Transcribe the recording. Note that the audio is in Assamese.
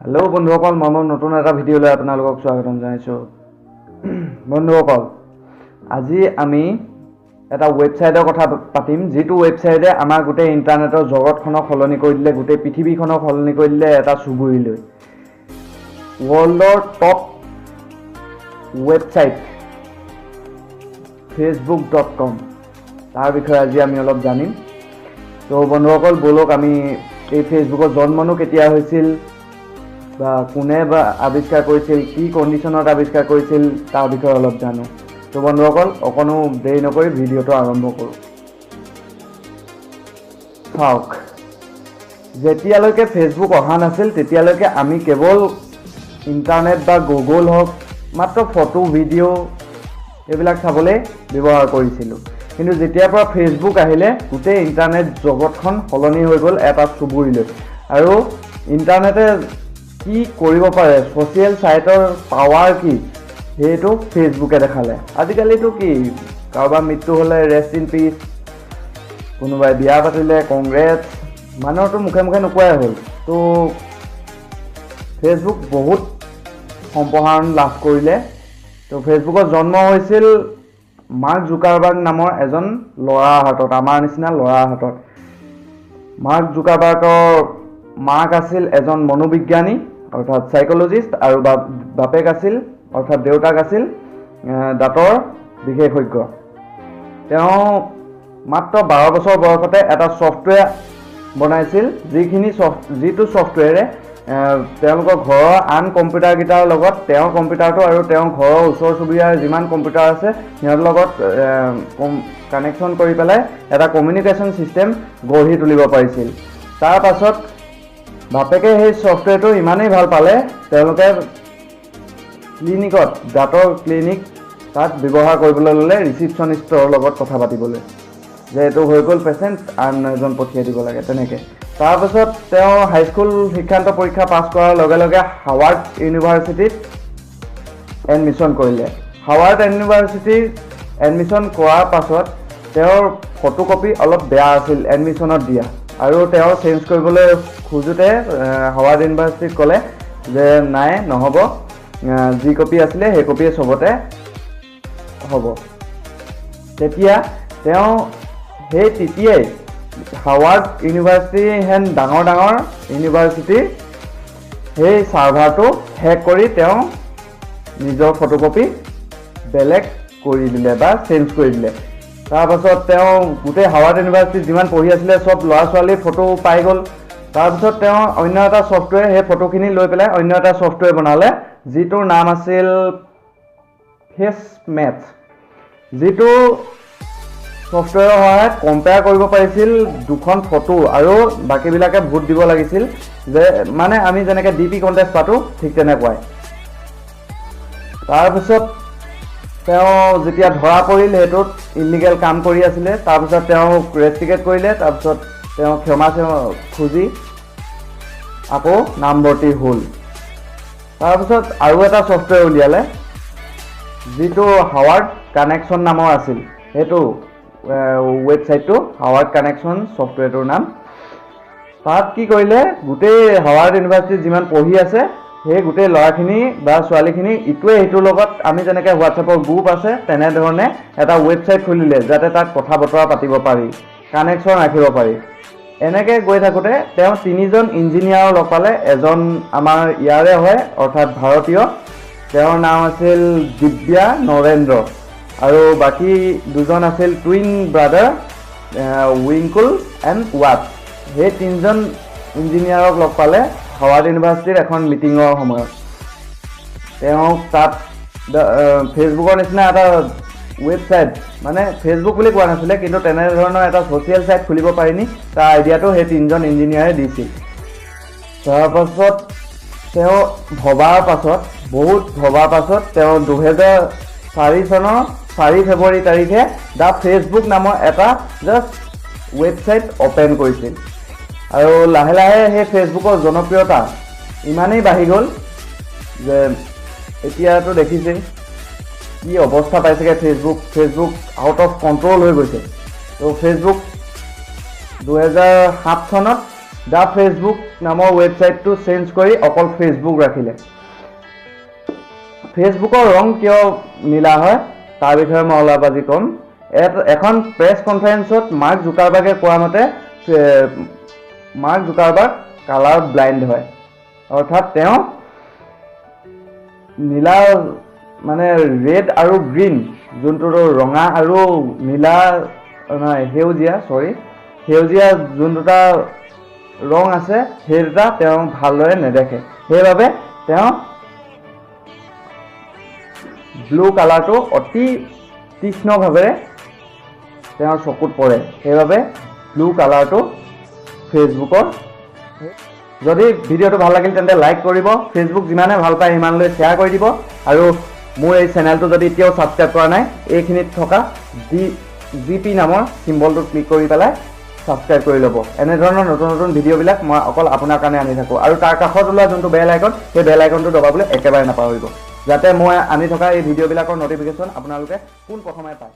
হেল্ল' বন্ধুসকল, মই মোৰ নতুন এটা ভিডিঅ'লৈ আপোনালোকক স্বাগতম জনাইছোঁ। বন্ধুসকল, আজি আমি এটা ৱেবছাইটৰ কথা পাতিম, যিটো ৱেবছাইটে আমাৰ গোটেই ইণ্টাৰনেটৰ জগতখনক সলনি কৰি দিলে, গোটেই পৃথিৱীখনক সলনি কৰি দিলে এটা চুবুৰীলৈ। ৱৰ্ল্ডৰ টপ ৱেবছাইট facebook.com, তাৰ বিষয়ে আজি আমি অলপ জানিম। তো বন্ধুসকল, ব'লক আমি এই ফেচবুকৰ জন্মনো কেতিয়া হৈছিল বা কোনে বা আৱিষ্কাৰ কৰিছিল, কি কণ্ডিশ্যনত আৱিষ্কাৰ কৰিছিল, তাৰ বিষয়ে অলপ জানো। তো বন্ধুসকল, অকণো দেৰি নকৰি ভিডিঅ'টো আৰম্ভ কৰোঁ। চাওক, যেতিয়ালৈকে ফেচবুক অহা নাছিল, তেতিয়ালৈকে আমি কেৱল ইণ্টাৰনেট বা গুগল হওক, মাত্ৰ ফটো, ভিডিঅ' এইবিলাক চাবলৈ ব্যৱহাৰ কৰিছিলোঁ। কিন্তু যেতিয়াৰ পৰা ফেচবুক আহিলে, গোটেই ইণ্টাৰনেট জগতখন সলনি হৈ গ'ল এটা চুবুৰীলৈ। আৰু ইণ্টাৰনেটে কি কৰিব পাৰে, ছ'চিয়েল ছাইটৰ পাৱাৰ কি, সেইটো ফেচবুকে দেখালে। আজিকালিতো কি, কাৰোবাৰ মৃত্যু হ'লে ৰেষ্ট ইন পিচ, কোনোবাই বিয়া পাতিলে কংগ্ৰেটছ, মানুহৰতো মুখে মুখে নোকোৱাই হ'ল। তো ফেচবুক বহুত সম্প্ৰসাৰণ লাভ কৰিলে। তো ফেচবুকৰ জন্ম হৈছিল মাৰ্ক জুকাৰবাৰ্গ নামৰ এজন ল'ৰাৰ হাতত, আমাৰ নিচিনা ল'ৰাৰ হাতত। মাৰ্ক জুকাৰবাৰ্গৰ মাক আছিল এজন মনোবিজ্ঞানী, অৰ্থাৎ চাইক'লজিষ্ট, আৰু বাপেক আছিল, অৰ্থাৎ দেউতাক আছিল দাঁতৰ বিশেষজ্ঞ। তেওঁ মাত্ৰ 12 বছৰ বয়সতে এটা ছফ্টৱেৰ বনাইছিল, যিটো ছফ্টৱেৰে তেওঁলোকৰ ঘৰৰ আন কম্পিউটাৰকেইটাৰ লগত তেওঁৰ কম্পিউটাৰটো আৰু তেওঁৰ ঘৰৰ ওচৰ চুবুৰীয়াৰ যিমান কম্পিউটাৰ আছে, সিহঁতৰ লগত কানেকশ্যন কৰি পেলাই এটা কমিউনিকেশ্যন ছিষ্টেম গঢ়ি তুলিব পাৰিছিল। তাৰ পাছত বাপেকে সেই ছফ্টৱেৰটো ইমানেই ভাল পালে, তেওঁলোকে ক্লিনিকত, দাঁতৰ ক্লিনিক, তাত ব্যৱহাৰ কৰিবলৈ ল'লে ৰিচিপশ্যনিষ্টৰ লগত কথা পাতিবলৈ, যে এইটো হৈ গ'ল পেচেণ্ট, আন এজন পঠিয়াই দিব লাগে, তেনেকৈ। তাৰপাছত তেওঁ হাইস্কুল শিক্ষান্ত পৰীক্ষা পাছ কৰাৰ লগে লগে হাৱাৰ্ড ইউনিভাৰ্চিটিত এডমিশ্যন কৰিলে। হাৱাৰ্ড ইউনিভাৰ্চিটিৰ এডমিশ্যন কৰাৰ পাছত তেওঁৰ ফটোকপি অলপ বেয়া আছিল এডমিশ্যনত দিয়া, আৰু তেওঁ চেঞ্জ কৰিবলৈ খোজোঁতে হাৱাৰ্ড ইউনিভাৰ্চিটিত ক'লে যে নাই, নহ'ব, যি কপি আছিলে সেই কপিয়ে চবতে হ'ব। তেতিয়া তেওঁ সেই তেতিয়াই হাৱাৰ্ড ইউনিভাৰ্চিটি হেন ডাঙৰ ডাঙৰ ইউনিভাৰ্চিটিৰ সেই ছাৰ্ভাৰটো হেক কৰি তেওঁ নিজৰ ফটোকপি বেলেগ কৰি দিলে বা চেঞ্জ কৰি দিলে। তাৰপাছত তেওঁ গোটেই হাৱাৰ্ড ইউনিভাৰ্চিটিত যিমান পঢ়ি আছিলে, চব ল'ৰা ছোৱালীৰ ফটো পাই গ'ল। তাৰপিছত তেওঁ অন্য এটা ছফ্টৱেৰ, সেই ফটোখিনি লৈ পেলাই অন্য এটা ছফ্টৱেৰ বনালে, যিটোৰ নাম আছিল ফেচ মেথ, যিটো ছফ্টৱেৰৰ সহায়ত কম্পেয়াৰ কৰিব পাৰিছিল দুখন ফটো আৰু বাকীবিলাকে ভোট দিব লাগিছিল, যে মানে আমি যেনেকৈ ডি পি কণ্টেষ্ট পাতোঁ, ঠিক তেনেকুৱাই। তাৰপিছত তেওঁ যেতিয়া ধৰা পৰিল, সেইটোত ইলিগেল কাম কৰি আছিলে, তাৰপিছত তেওঁক ৰেষ্টিকেট কৰিলে। তাৰপিছত তেওঁ ক্ষমা খুজি আকৌ নামভৰ্তি হ'ল। তাৰপিছত আৰু এটা ছফ্টৱেৰ উলিয়ালে, যিটো হাৱাৰ্ড কানেকশ্যন নামৰ আছিল। সেইটো ৱেবছাইটটো হাৱাৰ্ড কানেকশ্যন ছফ্টৱেৰটোৰ নাম। তাত কি কৰিলে, গোটেই হাৱাৰ্ড ইউনিভাৰ্চিটিত যিমান পঢ়ি আছে, সেই গোটেই ল'ৰাখিনি বা ছোৱালীখিনি ইটোৱে সিটোৰ লগত, আমি যেনেকৈ হোৱাটছএপৰ গ্ৰুপ আছে, তেনেধৰণে এটা ৱেবছাইট খুলিলে, যাতে তাত কথা বতৰা পাতিব পাৰি, কানেকশ্যন ৰাখিব পাৰি। এনেকৈ গৈ থাকোঁতে তেওঁ তিনিজন ইঞ্জিনিয়াৰৰ লগ পালে। এজন আমাৰ ইয়াৰে হয়, অৰ্থাৎ ভাৰতীয়, তেওঁৰ নাম আছিল দিব্যা নৰেন্দ্ৰ, আৰু বাকী দুজন আছিল টুইন ব্ৰাদাৰ উইংকুল এণ্ড ৱাট। সেই তিনিজন ইঞ্জিনিয়াৰক লগ পালে হাৱাৰ্ড ইউনিভাৰ্চিটিৰ এখন মিটিঙৰ সময়ত। তেওঁক তাত ফেচবুকৰ নিচিনা এটা ৱেবছাইট, মানে ফেচবুক বুলি কোৱা নাছিলে, কিন্তু তেনেধৰণৰ এটা ছ'চিয়েল ছাইট খুলিব পাৰিনি, তাৰ আইডিয়াটো সেই তিনিজন ইঞ্জিনিয়াৰে দিছিল। তাৰপাছত তেওঁ ভবাৰ পাছত, বহুত ভবাৰ পাছত তেওঁ 2004 চনৰ 4 ফেব্ৰুৱাৰী তাৰিখে the Facebook নামৰ এটা জাষ্ট ৱেবছাইট অ'পেন কৰিছিল। আৰু লাহে লাহে সেই ফেচবুকৰ জনপ্ৰিয়তা ইমানেই বাঢ়ি গ'ল যে এতিয়াতো দেখিছেই কি অৱস্থা পাইছেগৈ Facebook. Facebook out of control হৈ গৈছে। ত' ফেচবুক 2007 চনত The Facebook নামৰ ৱেবছাইটটো চেঞ্জ কৰি অকল ফেচবুক ৰাখিলে। ফেচবুকৰ ৰং কিয় নীলা হয় তাৰ বিষয়ে মই অলপ আজি ক'ম। এখন প্ৰেছ কনফাৰেন্সত মাৰ্ক জুকাৰবাৰ্গে কোৱা মতে মাৰ্ক জুকাৰবাৰ্গ কালাৰ ব্লাইণ্ড হয়, অৰ্থাৎ তেওঁ নীলা মানে ৰেড আৰু গ্ৰীণ, যোনটো ৰঙা আৰু নীলা নহয় সেউজীয়া, চৰি, সেউজীয়া যোন দুটা ৰং আছে সেই দুটা তেওঁ ভালদৰে নেদেখে। সেইবাবে তেওঁ ব্লু কালাৰটো অতি তীক্ষ্ণভাৱেৰে তেওঁৰ চকুত পৰে, সেইবাবে ব্লু কালাৰটো ফেচবুকৰ। যদি ভিডিঅ'টো ভাল লাগিল তেন্তে লাইক কৰিব, ফেচবুক যিমানে ভাল পায় সিমানলৈ শ্বেয়াৰ কৰি দিব, আৰু মোৰ এই চেনেলটো যদি এতিয়াও ছাবস্ক্ৰাইব কৰা নাই, এইখিনিত থকা জি জি পি নামৰ চিম্বলটোত ক্লিক কৰি পেলাই ছাবস্ক্ৰাইব কৰি ল'ব। এনেধৰণৰ নতুন নতুন ভিডিঅ'বিলাক মই অকল আপোনাৰ কাৰণে আনি থাকোঁ। আৰু তাৰ কাষত ওলোৱা যোনটো বেল আইকন, সেই বেল আইকনটো দবাবলৈ একেবাৰে নাপাহৰিব, যাতে মই আনি থকা এই ভিডিঅ'বিলাকৰ ন'টিফিকেশ্যন আপোনালোকে পোনপ্ৰথমে পায়।